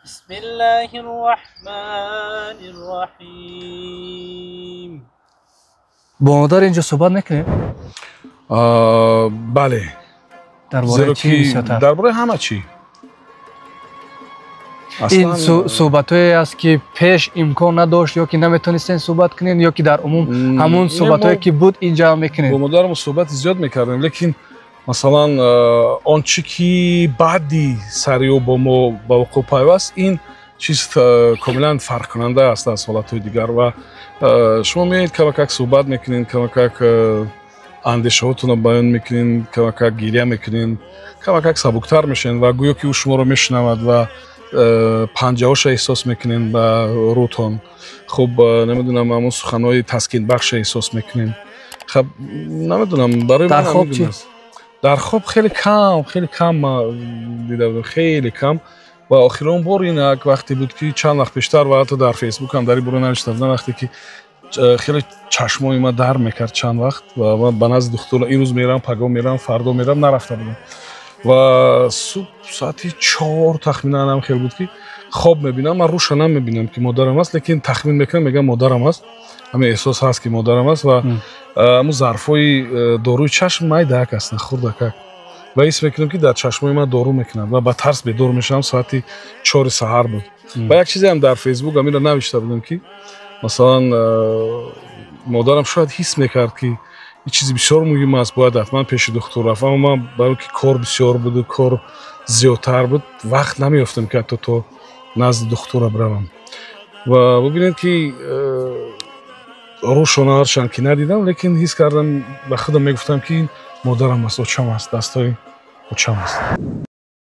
بسم الله الرحمن الرحيم. Бо модар инҷо суҳбат мекунем? Бале. Дар бораи чӣ бисёртар? Дар бораи ҳама чӣ. Ин суҳбатҳое аст, ки пеш имкон надошт ё ки наметонистен суҳбат кунед, ё ки дар умум ҳамун суҳбатҳое, ки буд, инҷа мекунед? Бо модарам суҳбати зиёд мекардем, лекин масалан, он чӣ ки баъди сари ӯ бо мо ба вуқӯъ пайваст, ин чиз комилан фарқкунанда аст аз ҳолатҳои дигар. Ва шумо меоед, камакак суҳбат мекунед, камакак андешаҳотонро баён мекунед, камакак гиря мекунед, камакак сабуктар мешавед ва гӯё ки ӯ шуморо мешунавад ва панҷаҳоша эҳсос мекунед ба рӯтон. Хуб, намедонам, ҳамон суханҳои таскинбахша эҳсос мекунед. Хаб, намедонам, барои Дар хоб чӣ? Дар хоб хеле кам, хеле кам дида будам, хеле кам. Ва охирон бор ин як вақте буд, ки чанд вақт пештар, ва ҳатто дар Фейсбукам дар ин бора навишта будам, вақте ки хеле чашмои ман дард мекард чанд вақт ва ман ба назди духтур имрӯз мерам, пагоҳ мерам, фардо мерам, нарафта будам. Ва субҳ соати 4 тахминан ҳам хел буд, ки хоб мебинам. Ман рӯша намебинам, ки модарам аст, лекин тахмин мекунам, мегӯям, модарам аст, ҳамин эҳсос ҳаст, ки модарам аст. Ва ҳамун зарфҳои доруи чашм майдаак ҳастанд, хурдакак, ва ҳис мекунам, ки дар чашмои ман дору мекунад ва ба тарс бедор мешавам. Соати 4 саҳар буд. Ва як чизеам дар Фейсбук аминро навишта будам, ки масалан, модарам шояд ҳис мекард, ки ин чизи бисёр муҳим аст, бояд ҳатман пеши духтур рафт, аммо ман барои ки кор бисёр буду кор зиёдтар буд, вақт намеёфтам, ки ҳатто то назди духтура биравам. Ва бубинед, ки рӯшона ҳарчанд ки надидам, лекин ҳис кардам, ба худам мегуфтам, ки ин модарам аст, очам аст, дастҳои очам аст.